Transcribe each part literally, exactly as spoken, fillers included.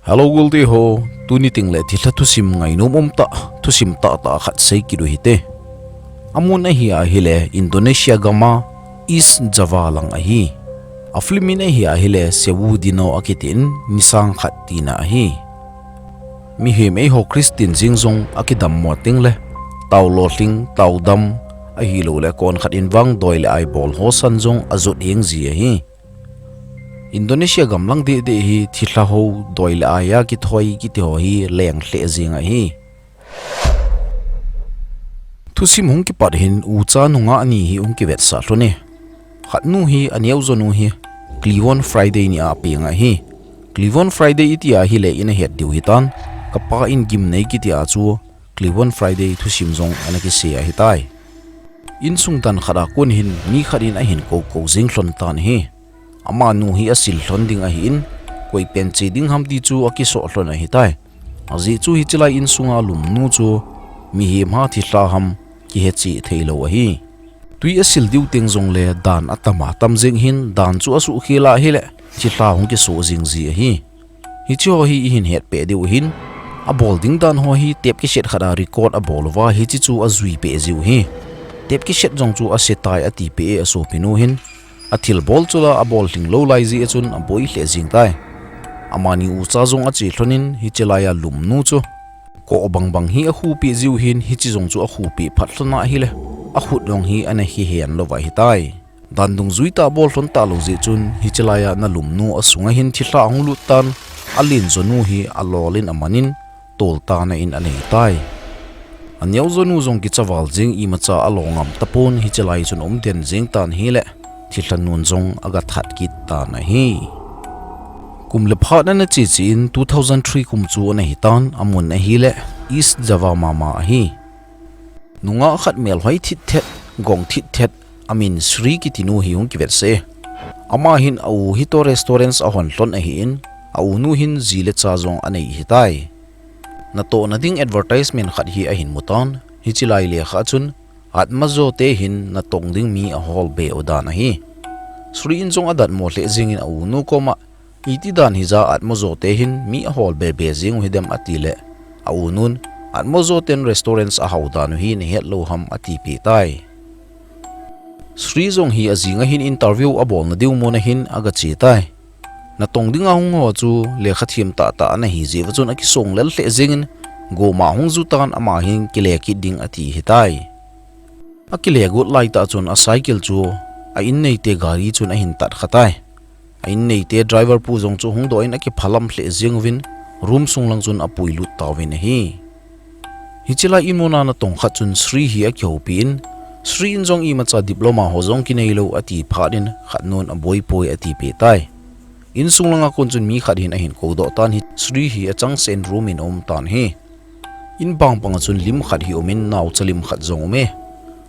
Hello, golte ho. Tuni tengle thilha thusim ngainom umtah, thusim tahtah khat sei kit u hite. Amun ahi ahile Indonesia gam a East Java lang ahi. A film min ahi ahile Sewu Dino akitin, nisang khat tina ahi. Mihem eiho Christian jeng jong akidammo tengle, tao lolhing, tao dam, ahilouleh konkhat in vang doi le ai bol ho san jong ajot heng ji ahi. Indonesia gam lang deh deh hi thilha ho, doi le ai a kithoi kiti ho hi leng lheh jeng ahi. Thusim hung kipat hin ucha nungah ni hi hung kivetsah lhon e. Khat nu hi aneo jo nu hi Cleavon Friday ni a peng ahi. Cleavon Friday iti ahile in ahet diu hitan, kapa in Gimnei kiti a chu Cleavon Friday thusim jong ana kisei ahitai. Insung dan khat a kon hin mi khat in ahin kou kou jeng lhon tan ahi. Amanu hi asil lhon ding ahin, koi pen che ding ham ti chu akisoh lhon ahitai. Ajeh chu hiche lai insunga lumnu chu mihem ham thilha ham kihe cheh theilou ahi. Tui asil diu teng jongle dan atam atam jeng hin, dan chu asuhkhel ahile thilha hung kisoh jeng ji ahi. Hiche ho hi ihin hetpeh diu ahin, abol ding dan ho hi tape cassette khat a record abol uva hiche chu ajuipeh jiu ahi. Tape cassette jong chu asetai atipeh e asopinu hin. Athilbol chu la abol lhinglou lai jeh a chun aboi lheh jeng tai. Amani ucha jong ache lhon in hiche lai a lumnu chu koh bang bang hi akhupeh jiu ahin, hiche jong chu akhupeh phat lhon ahile akhut jong hi ana hihen louva ahitai. Dan dungjui tah bol lhon talou jeh chun hiche lai a ana lumnu asunga hin thilha ahung lut tan, alen jo nu hi alol in aman in tol tana in anei tai. Aneo jo nu jong kicha val jeng, imacha alo ngam tapon, hiche lai chun aum den jeng tan ahile thilha nun jong aga that kit tan ahi. Kum le phat ana che che in two thousand three kum chu ana hitan, amun ahile East Java mama ahi. Nungah khat melhoi thit thet, gong thit thet, amin Sri kiti nu hi hung kivetsah e. Ama hin a u hi toh restaurants ahon lhon ahin, a u nu hin ji le cha jong anei ahitai. Natohna ding advertisement khat hi ahin mutan, hiche lai lekha a chun Atmajo te hin natong ding mi ahol be u dan ahi. Sri in jong adatmo lheh jeng in a u nu koma, iti dan hija Atmajo te hin mi ahol be be jeng u hidem atile, a u nun, Atmajo ten restaurants ahao dan u hi nahet lou ham atipeh tai. Sri jong hi ajing a hin interview abolna diu mun a hin aga che tai. Natong dinga hung ho chu lekha them tahtah ana hi jeh uva chun akisong lel lheh jeng in, goma hung ju tan ama hin kile kit ding ati ahitai. Akile got laitah chun a cycle chu a inneite gari chun ahin tat kha tai. A inneite driver pu jong chu hung doh in akiphalam lheh jeng uvin, room sung lang chun apuilut tauvin ahi. Hiche lai in muna natong khat chun Sri hi akihoupi in, Sri in jong imacha diploma ho jong kinei lou ati phat in khat nun aboipoi atipeh tai. Insung langa kon chun mi khat hin ahin koudoh tan, hi Sri hi achangseh in room in aum tan ahi. In bang banga chun lim khat hi um in naocha lim khat jong um e.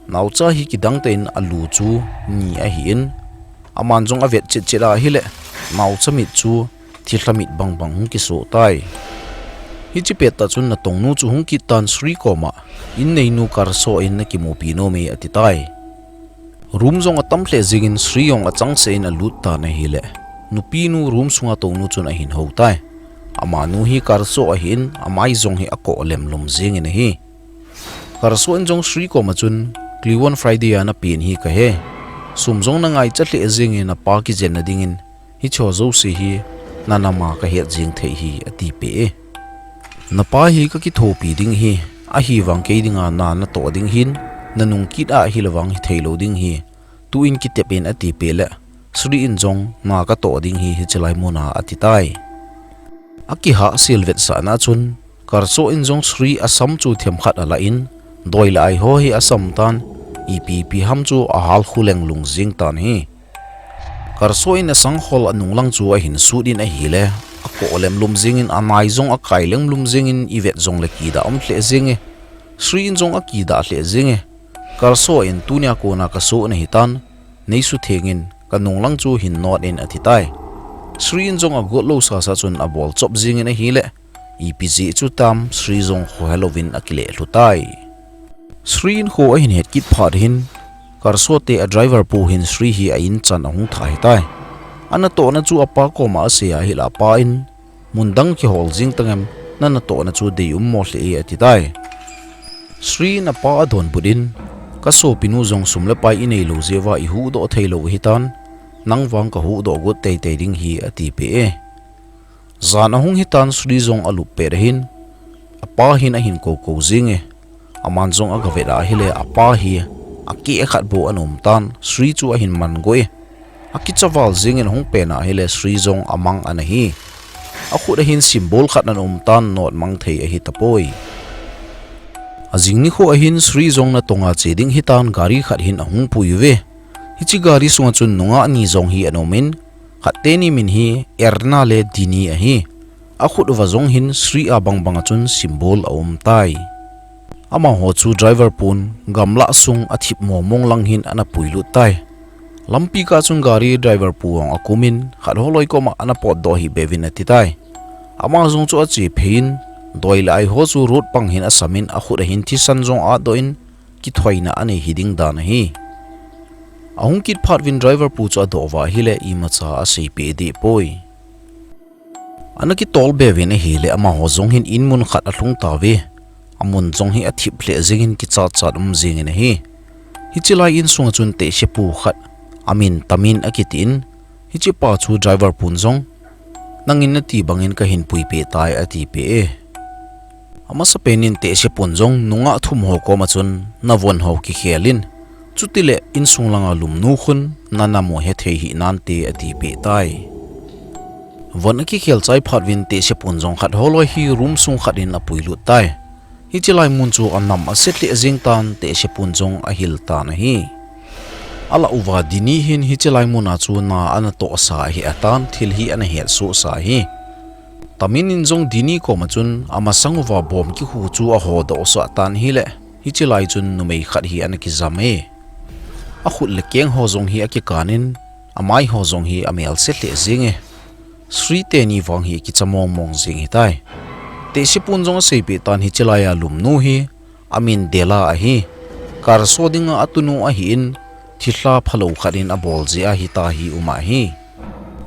Naocha hi kidang tah in alu chu ni ahin, aman jong avet chet chet ahile, naocha mit chu thilha mit bang bang hung kisoh tai. Hiche pettah chun natong nu chu hung kit tan Sri koma, inneinu Karso in nakimupi nom e ati tai. Room jong atam lheh jeng in Sri jong achangseh in alut tan ahile, nupinu room sunga tounu chun ahin hou tai. Amanu hi Karso ahin, amai jong hi akoh lemlum jeng in ahi. Karso in jong Sri koma chun, Cleavon Friday a napen hi kahe. Sum jong nangaicha lheh jeng in napa kijenna dingin, hiche ho jouse hi nanam a kahet jeng thei hi atipeh e. Napa hi kakithopi ding ahi, ahivang kei dinga na natoh ding ahin, nanung kit a ahile vang hithei lou ding ahi. Tuin kitep in atipeh le, Sri in jong na katoh ding ahi hiche lai muna ati tai. Akihahsel vetsahna chun, Karso in jong Sri asam chu themkhat alah in, doi le ai ho hi asam tan, ipi ipi ham chu ahal khu lenglung jeng tan ahi. Karso in asang hol anung lang chu ahin sut in ahile, akoh lemlum jeng in, anai jong akai lemlum jeng in, ivet jongle kidah um lheh jeng e. Sri in jong akidah lheh jeng e. Karso in, tunia kona kasoh nahi tan, neisutheng in, kanung lang chu hin not in ati tai. Sri in jong agot lou sasa chun abol chop jeng in ahile, ipi jeh chu tam Sri jong khohe louvin akile lhu tai. Sri in kho ahin het kit phat hin, Karso te a driver pu hin Sri hi a in chan ahung thah ahitai. Anatohna chu apa koma asei ahile apa in, Mun dang kihol jing tangem, na natohna chu deium mo lheh e, ati tai. Sri in apa adonbut in, ka sopinu jong sum le pai inei lou jeh uva ihuhdoh thei lou ahitan, nang vang kahuhdoh got teitei ding ahi, ati peh e. Jan ahung hitan Sri jong alup pet ahin, apa hin ahin koukou jing e. Aman jong agavet a ahile apa hi akeh khat bou ana um tan, Sri chu ahin man go e. Akicha val jingin ahung pen a ahile Sri jong amang ana hi. Akhut ahin symbol khat ana um tan, notmang thei ahi tapoi. Ajing nikho ahin Sri jong natonga che ding hitan gari khat hin ahung pui uve. Hiche gari sunga chun nungah ni jong hi ana um in, khat teni min hi Erna le Dini ahi. Akhut uva jong hin Sri a bangbang a chun symbol aum tai. Amaho chu driver pun gamlah sung athip momong lang hin ana puilut tai. Lampi kah chun gari driver pu jong akumin, khat holoi koma ana potdoh hih beuvin ati tai. Ama jong chu ache phei in, doi le ai ho chu road pang hin asamin, akhut ahin thisan jong atdoh in, kithoina anei hiding dan ahi. Ahung kit phat uvin driver pu chu adoh uva ahile imacha aseipeh deh poi. Ana kitol beuvin ahile amaho jong hin in mun khat alhung tauve. Amun jong hi athip lheh jingin kichatchat um jingin ahi. Hiche lai insunga chun tehsepu khat amin Tamin akitin, hichepa chu driver pun jong, nangin nati bangin kahin puipeh tai, ati peh e. Amasapen in tehsepun jong nungah thum ho koma chun, navon ho kikhel in, chutile insung langa lumnu khun nana mu hethei hih nante, ati peh tai. Von akikhel chai phat uvin tehsepun jong khat holoi hi room sung khat in apuilut tai. Hiche lai mun chu anam ase lheh jing tan, tehsepun jong ahil tan ahi. Alah uva Dini hin hiche lai muna chu na ana tohsa ahi atan, thil hi ana hetsohsa ahi. Tamin in jong Dini koma chun amasang uva bom kikhu chu ahodoh sah tan ahile, hiche lai chun numei khat hi ana kijam e. Akhut le keng ho jong hi akikan in, amai ho jong hi amelse lheh jing e. Sri teni vang hi kicha mongmong jing hitai. Tehsepun jong aseipeh tan hiche lai a lumnu hi amin Dela ahi. Karso dinga atunu ahin, thilha phalou khat in abol jeh a hitia hi um ahi.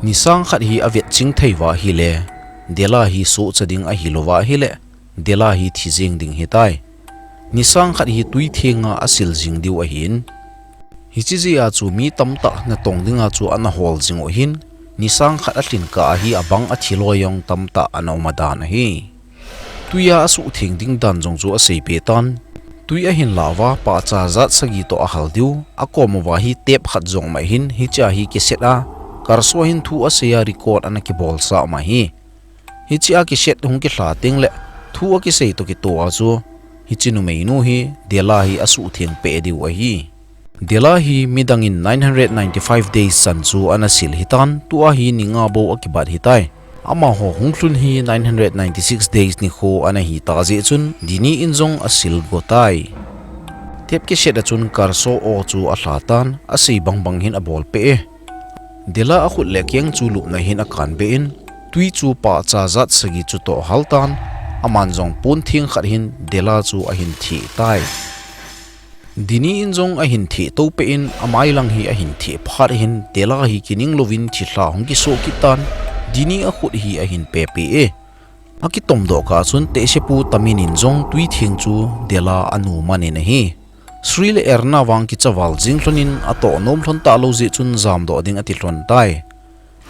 Nisang khat hi avetching thei uva ahile, Dela hi sohcha ding ahilouva ahile, Dela hi thi jeng ding hitai. Nisang khat hi twi thenga asil jing diu ahin, hiche jeh a chu mi tamtah natong dinga chu ana hol jing u ahin, nisang khat alhin kah a hi abang athi loi jong tamtah ana um adan ahi. Twi a asuhtheng ding dan jong chu aseipeh tan, twi ahin lah uva pahcha jat sagi toh ahal diu, akom uva hi tape khat jong um ahin, hichea hi cassette a Karso hin thu asei a record ana kibolsah um ahi. Hichea cassette hung kilha tengle thu akisei toh kitoh a chu hiche numeinu hi Dela hi asuhtheng peh diu ahi. Dela hi midangin nine hundred ninety-five days chan chu ana sil hitan, tua hi ni nga bou akibat hitai. Amaho hunglhun hi nine hundred ninety-six days nikho ana hitah jeh chun Dini in jong asil go tai. Tape cassette a chun Karso o chu alha tan, asei bangbang hin abolpeh e. Dela akhut le keng chu lupna hin akanbeh in, twi chu pahcha jat sagi chutoh ahaltan, aman jong pon theng khat hin Dela chu ahin theh tai. Dini in jong ahin theh toupeh in, amai lang hi ahin theh phat hin Dela hi kining louvin thilha hung kisoh kit tan, Dini akhut hi ahin pepeh e. Akitomdoh kah chun tehsepu Tamin in jong twi theng chu Dela anu man in ahi. Sri le Erna vang kicha val jing lhonin atoh nom lhon talou jeh chun jamdoh ding ati lhon tai.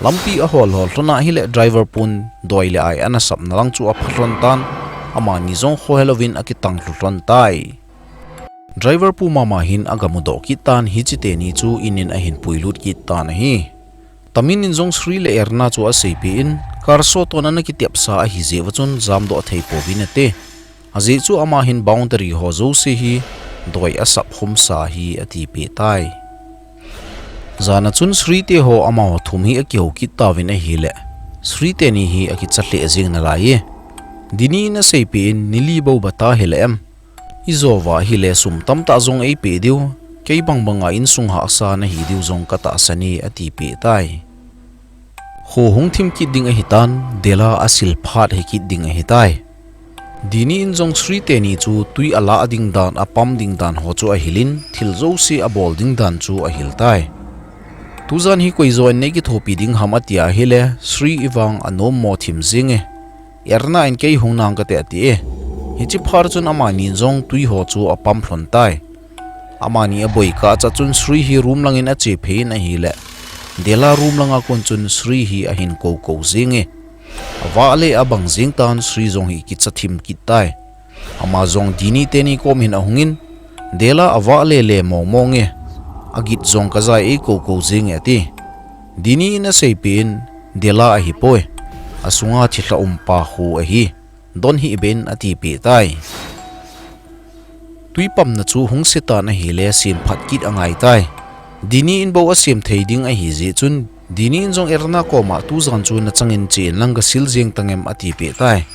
Lampi ahol hol lhon a ahile driver pun doi le ai ana sapna lang chu apha lhon tan, amani jong khohelouvin akitang lhu lhon tai. Driver pu mama hin agamudoh kit tan, hiche teni chu in in ahin puilut kit tan ahi. Tamin in jong Sri le Erna chu aseipeh in, Karso toh ana kitepsa ahijeh uva chun jamdoh thei pouvin ate. Ajeh chu ama hin boundary ho jouse hi doi asap khumsa ahi, atipeh tai. Jana chun Sri teho amaho thum hi akihou kit tauvin ahile, Sri teni hi akicha lheh jeng nalai e. Dini in aseipeh in, ni li bou bata hile em, ijouva ahile sum tamtah jong eipeh diu, kei bangbanga insung hahsa nahi diu jong katahsan e, atipeh tai. Kho hung thim kit ding ahitan, Dela asil phat hikit ding ahitai. Dini in jong Sri teni chu twi alah ding dan, apam ding dan ho chu ahilin, thil jouse abol ding dan chu ahil tai. Tujan hi koi joh in nei kithopi ding ham ati ahile, Sri in vang anom mo thim jenge. Erna in kei hung nang kate ati e. Hiche phat chun amani jong tui ho chu apam lhon tai. Amani aboi kah cha chun Sri hi room langin ache phei in ahile, Della room langa kon chun Sri hi ahin kou kou jenge. Avah le abang jing tan Sri jong hi kicha thim kit tai. Ama jong Dini teni kom hin ahungin, Della avah le le mong mong e. Agit jong kajai ei kou kou jenge ati. Dini in aseipeh in, Della ahipoi. Asunga thilha um pa khu ahi. Don hih beh in atipeh tai. Tui pamna chu hung se tan ahile sem phat kit angai tai. Dini in bou asem thei ding ahi jeh chun, Dini in jong Erna koma tujan chu nachangin che in lang kasil jeng tangem atipeh tai.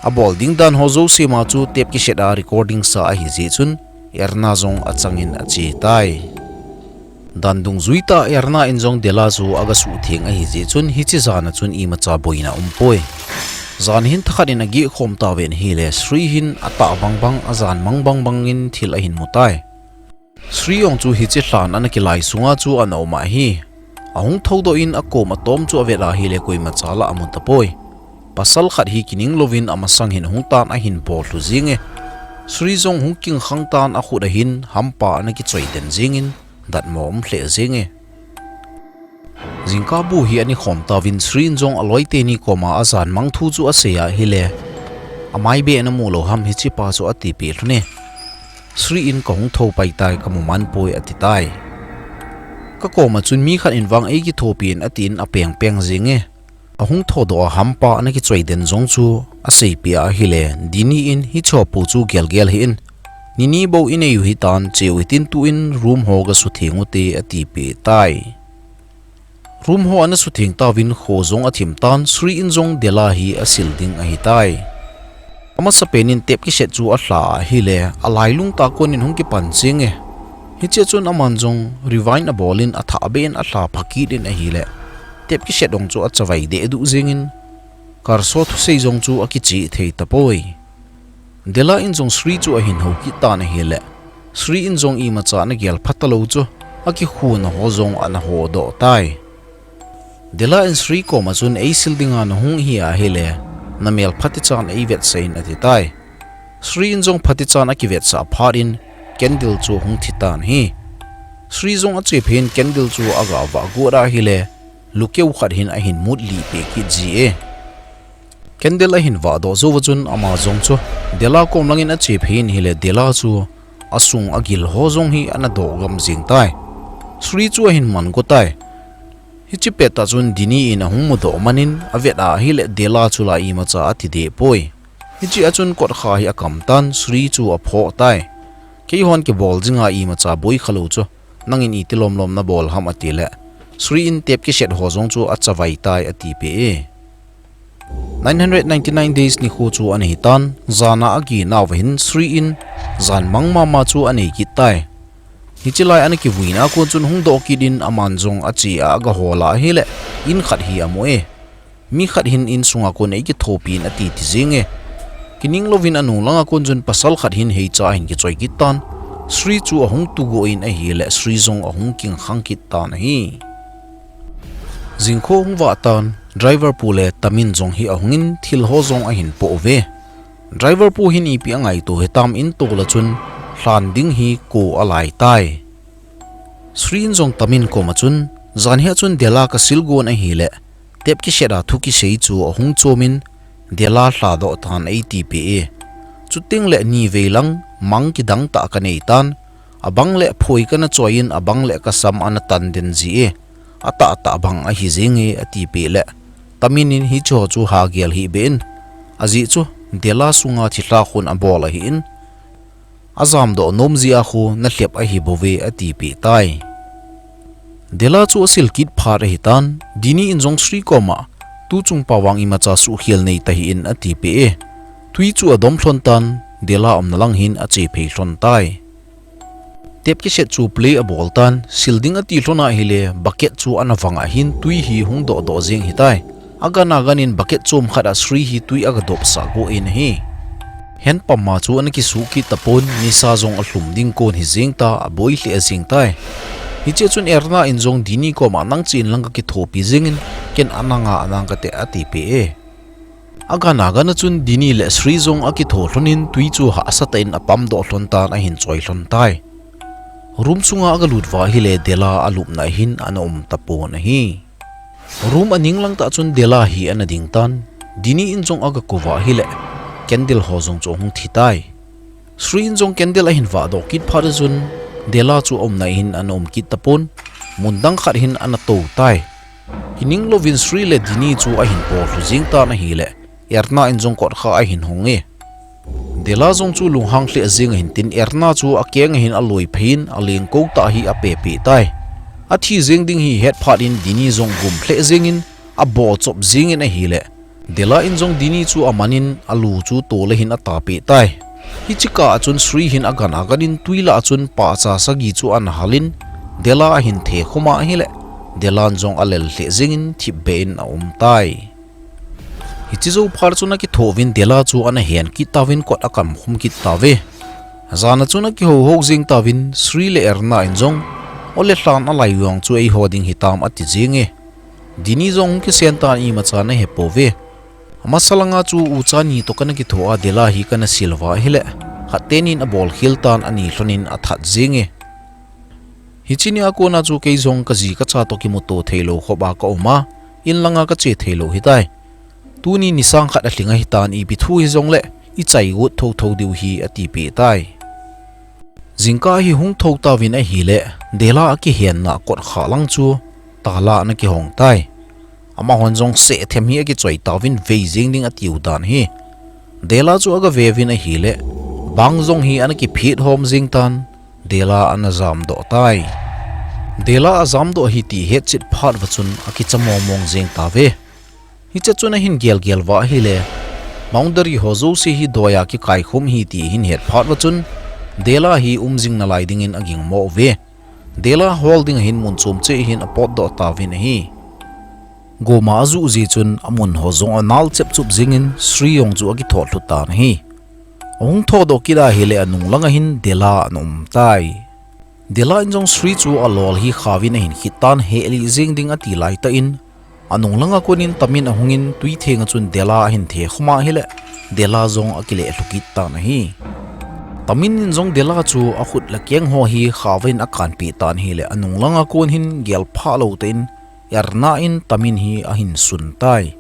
Abol ding dan ho jouse ma chu tape cassette a recording sa ahi jeh chun, Erna jong achangin ache tai. Dan dungjui tah Erna in jong Della chu aga suhtheng ahi jeh chun hiche jan a chun imacha boina umpoi. Jan hin thakhat in ageh khom tauvin ahile Sri hin atah bang bang ajan mang bang bang in thil ahin mu tai. Sri jong chu hiche lhan ana kilai sunga chu ana um ahi. Ahung thoudoh in akom atom chu avet ahile koimacha la amu tapoi. Pasal khat hi kining louvin amasang hin hung tan ahin bol lhu jenge. Sri jong hung kingkhang tan akhut ahin hampa ana kichoi den jengin datmo um lheh jenge. Jingkah bu hi ani khom tauvin Sri in jong aloi teni koma ajan mang thu chu asei ahile, amai beh ana mu lou ham hiche pa chu atipeh lhon e. Sri in kahung thou pai tai kamu man poi ati tai. Kakoma chun mi khat in vang ei kithopi in atin apeng peng jenge. Ahung thoudoh a hampa ana kichoi den jong chu aseipeh ahile, Dini in hiche ho pu chu gel gel hih in, nini bou inei u hitan che u hitin tu in room ho gasutheng ute atipeh tai. Room ho ana sutheng tauvin kho jong athim tan Sri in jong Della hi asil ding ahitai. Amasapen in tape cassette chu alha ahile, alailung tah kon in hung kipan jenge. Hichea chun aman jong rewind abol in athah beh in alha pha kit in ahile, tape cassette jong chu achavai deh duh jengin, Karso thusei jong chu akichih thei tapoi. Della in jong Sri chu ahin hou kit tan ahile, Sri in jong imacha ana gel pha talou chu, akikhuna ho jong ana hodoh tai. Della in Sri koma chun eisil dinga nahung hi ahile, namel phatichan eivetsah in ati tai. Sri in jong phatichan akivetsah phat in candle chu hung thi tan ahi. Sri jong ache phei in candle chu aga vah got ahile, lukeu khat hin ahin mut lih peh kit ji e. Candle ahin vahdoh jouva chun ama jong chu Della kom langin ache phei in ahile Della chu asung agil ho jong hi ana doh gam jeng tai. Sri chu ahin man go tai. Hiche pettah chun Dini in ahung mudoh man in avet ahile Della chu la imacha ati deh poi. Hichea chun kotkha hi akam tan Sri chu aphoh tai. Keihon kibol jinga imacha boi khalou chu, nangin iti lom lom nabol ham atile, Sri in tape cassette ho jong chu achavai tai atipeh e. Nine hundred ninety-nine days nikho chu ana hitan, jana agi nauva hin Sri in jan mang mama chu anei kit tai. Hiche lai ana kivuina kon chun hung doh kit in aman jong ache a aga hol ahile, in khat hi amu e. Mi khat hin insunga kon eikithopi in ati ti jenge. Kining louvin anung langa kon chun pasal khat hin heicha ahin kichoi kit tan. Sri chu ahung tugo in ahile Sri jong ahung kingkhang kit tan ahi. Jingkho hung vah tan, driver pu le Tamin jong hi ahungin thil ho jong ahin poh uve. Driver pu hin ipi angaito hitam in tola chun lhan ding hi ko alai tai. Sri in jong Tamin koma chun, jan hia chun Della kasil gon ahile, tape cassette a thu kisei chu ahung chomin, Della lhadoh tan eitipeh e. Chuteng le nivei lang mang kidang tah kanei tan, abang le phoi kana choi in abang le kasam ana tan den ji e. Atahtah bang ahi jenge atipeh le, Tamin in hicheho chu hagel hih beh in, ajeh chu Della sunga thilha khun abol ahin, ajamdoh nom jeh a khu nalhep ahibouve atipeh tai. Della chu asil kit phat ahitan, Dini in jong Sri koma, tuchung pao vang imacha suhkhel neitahih in atipeh e. Tui chu adom lhon tan, Della umna lang hin ache phei lhon tai. Tape cassette chu play abol tan, sil ding ati lhon ahile, bucket chu ana vang ahin tui hi hung dohdoh jeng hitai. Agan agan in bucket chom khat a Sri hi tui aga dopsah go in ahi. Handpump a chu ana kisuh kit tapon, nisa jong alhum ding kon hi jeng ta, aboi lheh jeng tai. Hiche chun Erna in jong Dini koma nang chen lang kakithopi jingin, ken ananga anang kate atipeh e. Agan agan a chun Dini le Sri jong akitho lhonin tui chu hahsa tah in apamdoh lhon tan ahin choi lhon tai. Room sunga agalut uva ahile Della alupna hin ana um tapon ahi. Room aning lang tah chun Della hi ana ding tan, Dini in jong agakou uva ahile candle ho jong chu ahung thi tai. Sri in jong candle ahin vahdoh kit phat a chun Della chu aumna hin ana um kit tapon, mun dang khat hin ana tou tai. Kining louvin Sri le Dini chu ahin pollhu jing tan ahile, Erna in jong kotkha ahin hong e. Della jong chu lunghang lheh jeng ahin tin Erna chu akeng ahin aloi phei in alengkou tah hi apehpeh tai. Athi jeng ding hi ahet phat in Dini jong gum lheh jengin abohchop jingin ahile, Della in jong Dini chu amanin alu chu tol ahin atapeh tai. Hiche kah a chun Sri hin agan agan in tui lah a chun pahcha sagi chu ana halin, Della ahin thekhum a ahile, Della in jong alel lheh jengin thipbeh in aum tai. Hiche jou phat chun akitho uvin Della chu ana hen kit tauvin kot akamkhum kit tauve. Jan a chun akihouhou jeng tauvin Sri le Erna in jong, ole lhan alai vang chu eiho ding hitam ati jeng e. Dini jong hung kisen tan imacha ana hepouve. Amasa langa chu ucha ni toh kana kitho a Della hi kana sil uva ahile, khat tenin abolkhel tan ani lhonin athat jeng e. Hiche nia kona chu kei jong kaji kacha toh kimuto theilou khop a kaum a, in langa kache theilou hitai. Tuni nisang khat alhing ahitan ipi thu hijongle ichai got thotho diu hi atipeh tai. Jingkah hi hung thou tauvin ahile, Della akihenna kotkha lang chu tala ana kihong tai. Amahon jong sehthem hi akichoi tauvin vei jeng ding atiu dan hi. Della chu agaveuvin ahile, bang jong hi ana kiphet hom jeng tan, Della ana jamdoh tai. Della ajamdoh ahi ti hetchet phat uva chun akicha mongmong jeng tauve. Hiche chun ahin gelgel uva ahile, boundary ho jouse hi doiya kikaikhum ahi ti ahin het phat uva chun, Della hi um jing nalai dingin agingmo uve. Della hol ding ahin mun chom cheh hin apotdoh tauvin ahi. Goma ajuh jeh chun amun ho jong anal chepchup jengin Sri jong chu akithoh lhu tan ahi. Ahung thodoh kit ahile anung langa hin Della ana um tai. Della in jong Sri chu alol hi khauvin ahin khit tan, hehlih jeng ding ati laitah in, anung langa konin Tamin ahungin tui thenga chun Della ahin thekhum a ahile, Della jong akileh lhu kit tan ahi. Tamin in jong Della chu akhut le akeng ho hi khauvin akanpeh tan ahile, anung langa kon hin gelphah lou tah in, Erna in Tamin hi ahin sun tai.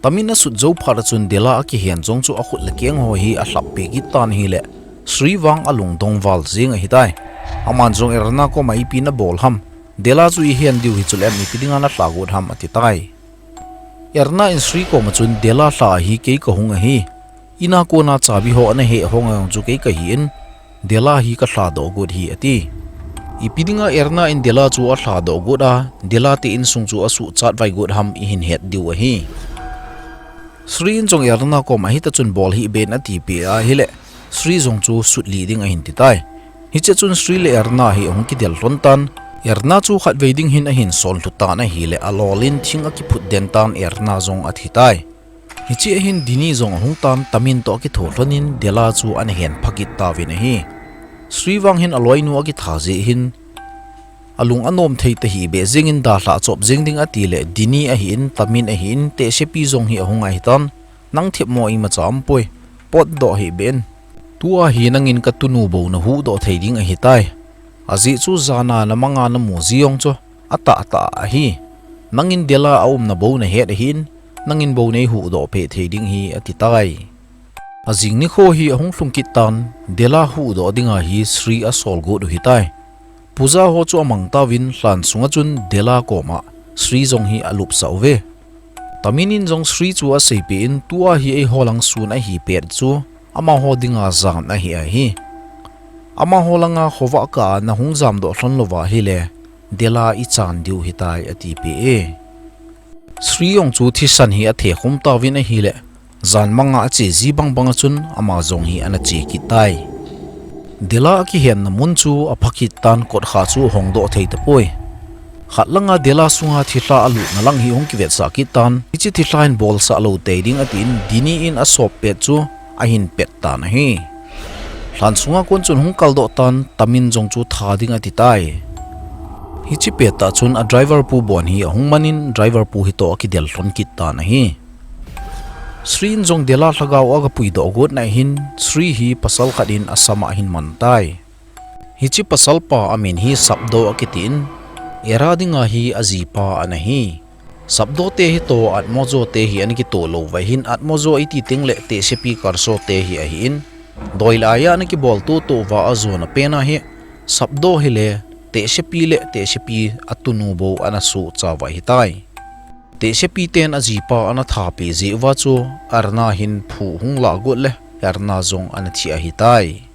Tamin asut jou phat a chun Della akihen jong chu akhut le akeng ho hi alhappeh kit tan ahile, Sri vang alungdong val jeng ahitai. Aman jong Erna koma ipi nabol ham, Della chu ihen diu hi chule ipi dinga nalha got ham ati tai. Erna in Sri koma chun Della lha a hi kei kahung ahi. Ina kona chabi ho ana hehong a jong chu kei kahin, Della hi kalhadoh got ahi ati. Ipi dinga Erna in Della chu alhadoh got a, Della te insung chu asuhchat vai got ham ihin het diu ahi. Sri in jong Erna koma hitachun bol hih beh in atipeh ahile, Sri jong chu sutlih ding ahin ti tai. Hiche chun Sri le Erna hi ahung kidel lhon tan, Erna chu khatvei ding hin ahin son lhu tan ahile, alol in thing akiphut den tan Erna jong athi tai. Hiche a hin Dini jong ahung tan Tamin toh akitho lhonin Della chu ana hen pha kit tauvin ahi. Sri vang hin aloinu akitha jeh hin alung anom thei tahih beh jengin dalhah chop jeng ding atile Dini ahin Tamin ahin tehsepi jong hi ahung ahitan, nang themmo imacha aumpoi, potdoh hih beh in. Tua hi nangin katunu bou nahuhdoh thei ding ahitai. Ajeh chu jana namanga namu ji jong chu atahtah ahi. Nangin Della aumna bou nahet ahin, nangin bou neihuhdoh peh thei ding ahi ati tai. Ajing nikho hi ahung lhung kit tan, Della huhdoh dinga hi Sri asol got u ahitai. Puja ho chu amang tauvin lhan sunga chun Della koma Sri jong hi alupsah uve. Tamin in jong Sri chu aseipeh in tua hi eiho lang sun ahi pet chu amaho dinga jan ahi ahi. Amaho langa khovah kah a nahung jamdoh lhon louva ahile Della ichan diu ahitai atipeh e. Sri jong chu thisan hi athekhum tauvin ahile, jan manga ache ji bangbang a chun ama jong hi ana che kit tai. Della akihenna mun chu apha kit tan kotkha chu ahongdoh thei tapoi. Khat langa Della sunga thilha alutna lang hi ahung kivetsah kit tan, hiche thilha hin bolsah lou tei ding atin Dini in asop pet chu ahin pet tan ahi. Lhan sunga kon chun hung kaldoh tan Tamin jong chu tha ding ati tai. Hiche pettah chun a driver pu bon hi ahung manin driver pu hitoh akidel lhon kit tan ahi. Sri in jong Dela lhagao aga puidoh got na hin Sri hi pasal khat in asam a ahin man tai. Hiche pasal pa amin hi Sapdo akitin, Era dinga hi ajipa ana hi. Sapdo te hitoh Atmojo te hi ana kitoh lou uva hin Atmojo iti tengle Tehsepi Karso te hi ahin, doi le aia ana kibol tutu uva ajona pen ahi, Sapdo hile Tehsepi le Tehsepi atunu bou ana suhcha uva ahitai. Tehsepi ten ajipa ana thapeh jeh uva chu Erna hin phu hung lah got le Erna jong ana thi ahitai.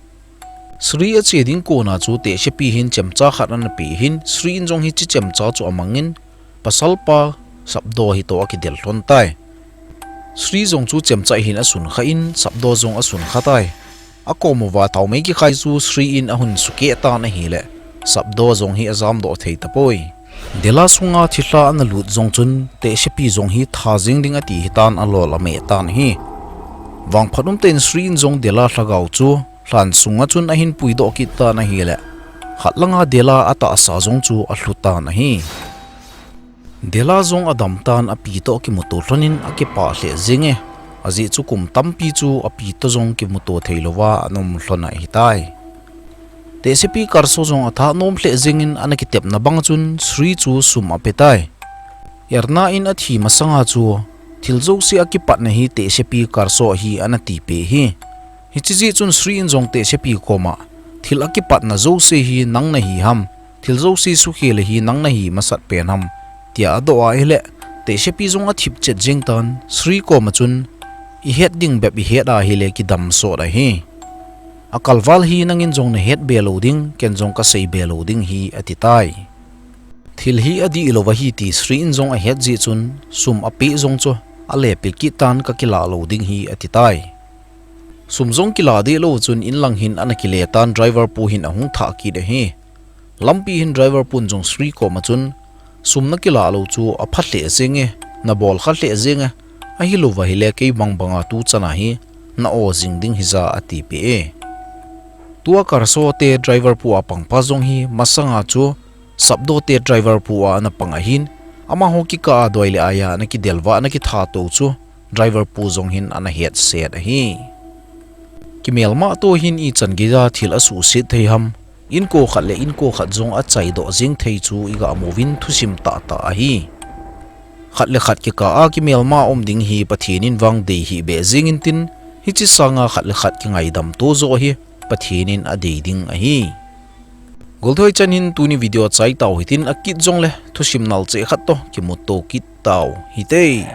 Sri ache ding kona chu Tehsepi hin chemcha khat ana pe hin Sri in jong hiche chemcha chu amangin pasal pa Sapdo hitoh akidel lhon tai. Sri jong chu chemcha hin asun kha in Sapdo jong asun kha tai. Akom uva thaomei kikhai chu Sri in ahung sukeh tan ahile Sapdo jong hi ajamdoh thei tapoi. Dela sunga thilha ana lut jong chun Tehsepi jong hi tha jing ding ati hitan alol ameh tan ahi. Vangphat umtah in Sri in jong Dela lhagao chu lhan sunga chun ahin puidoh kit tan ahile khat langa Dela atahsa jong chu alhu tan ahi. Dela jong adam tan api toh kimuto lhon in akipah lheh jenge. Ajeh chu kum tampi chu api toh jong kimuto thei louva ana um lhon ahitai. Tehsepi Karso jong atha nom lheh jengin ana kitepna bang chun Sri chu sum ape tai. Erna in athi masanga chu thil jouse akipatna hi Tehsepi Karso hi ana tipeh hi. Hiche jeh chun Sri in jong Tehsepi koma thil akipatna jouse hi nang nahi ham, thil jouse sukhel hi nang nahi masat pen ham, tia adoh ahile Tehsepi jong athip chet jeng tan Sri koma chun, ihet ding bep ihet ahile kidam sot ahi. Akalval hi nangin jong nahet be lou ding, ken jong kasei be lou ding hi ati tai. Thil hi adih lou ahi ti Sri in jong ahet jeh chun sum apeh jong chu alepeh kit tan kakilah lou ding hi ati tai. Sum jong kilah deh lou chun inlang hin ana kile tan driver pu hin ahung thah kit ahi. Lampi hin driver pun jong Sri koma chun sum nakilah lou chu apha lheh jenge, nabol kha lheh jenge, ahilouva hile kei bang banga tuchana hi na-o jing ding hija atipeh e. Tua Karso te driver pu a pangpa jong hi masanga chu Sapdo te driver pu a ana pang ahin, amaho kikah a doi le aia ana kidel uva ana kitha tou chu driver pu jong hin ana hetset ahi. Kimelma toh hin ichan geija thil asuhset thei ham, inko khat le inko khat jong achaidoh jeng thei chu iga mu uvin thusim tahtah ahi. Khat le khat kikah a kimelma um ding hi Pathen in vang dei hih beh jeng intin, hiche sanga khat le khat kingaidam to joh hi Pathen in adei ding ahi. Golthoi chan hin tuni video achaitau hitin, akit jongle thusim nalcheh khat toh kimuto kit tau hite.